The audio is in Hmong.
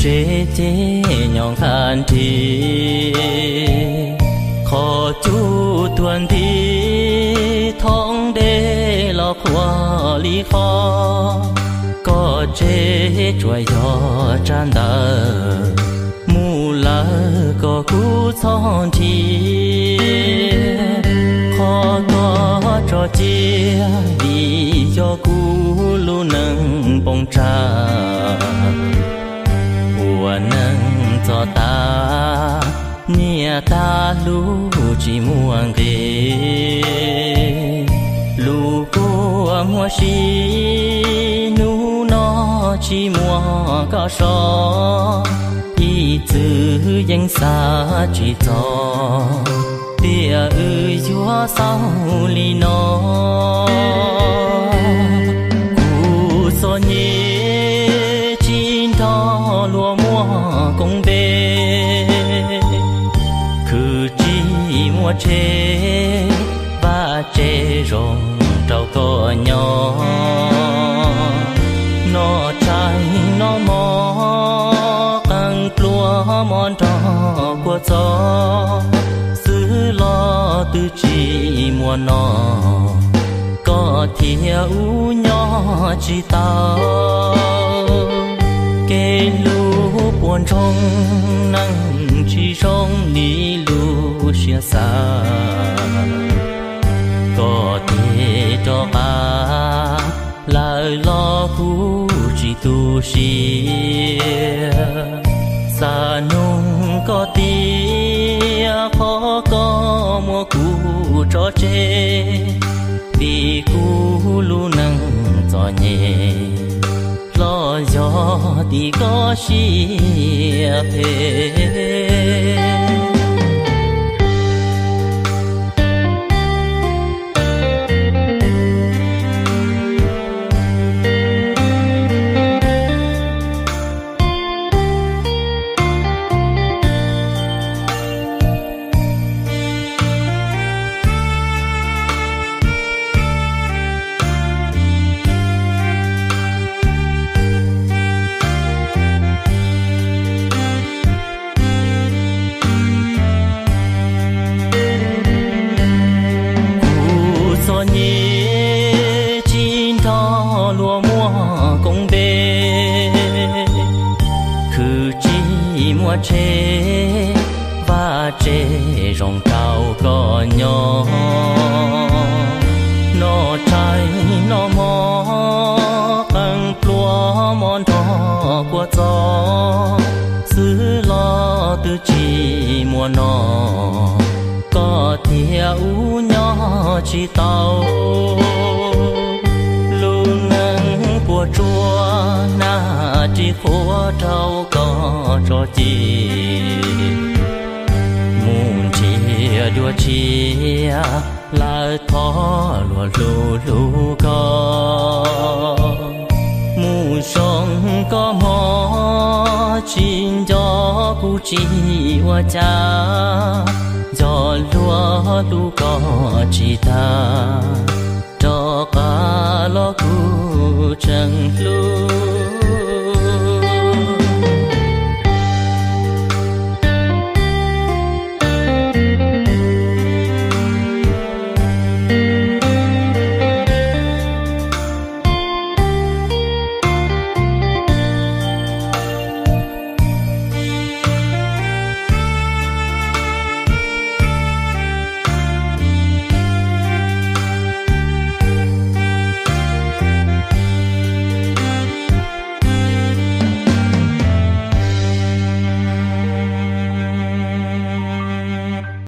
Tsev ces nyob nqa nrig, qhov cub tuag nti, thoob dej los qhuav li qhov. Koj tsev tsuas yog tsab ntawv, mus lawm koj kuj txhob nrhiav. Qhov koj tso cia vim yog kuv lub neej npoo tsawg. Ua neej txog tas, niam tab lub tsis muaj nqis. Lub kua muag si, hnub no tsis muaj koj so, ib txwm yeej xav tsis txog tias wb yuav xaus li no. Kuv txom nyem tsis nrog luag muaj koob npe, khwv tsis muaj tsev, vaj tsev zoo rau koj nyob. Noj tshaib noj mov, qee pluas mov nrog kua txob, xwb los twb tsis muaj no, koj thiab wb nyob tsis tau. Kev hlub puas ntsoog, neeg tsis zoo li lub siab xav. Koj tig rov qab lawm los kuv tsis tu siab. Xav nug koj tias qhov koj muab kuv tso tseg, vim kuv lub neej txom nyem, los yog tim koj siab phem. Kuv txom nyem tsis nrog luag muaj koob npe, khwv tsis muaj tsev, vaj tsev zoo rau koj nyob. Noj tshaib noj mov, qee pluas mov nrog kua txob, xwb los twb tsis muaj no, koj thiab wb nyob tsis tau. Lub neej puas tsuaj, nag ris qhuav rau koj tso ci, mus nrhiav dua tshiab, lawv thov luag hlub hlub koj. Mus zoo koj mog, tsis nco kuv tsis ua cas, yog luag hlub koj tsis tag, rov qab los kuv tseem hlub.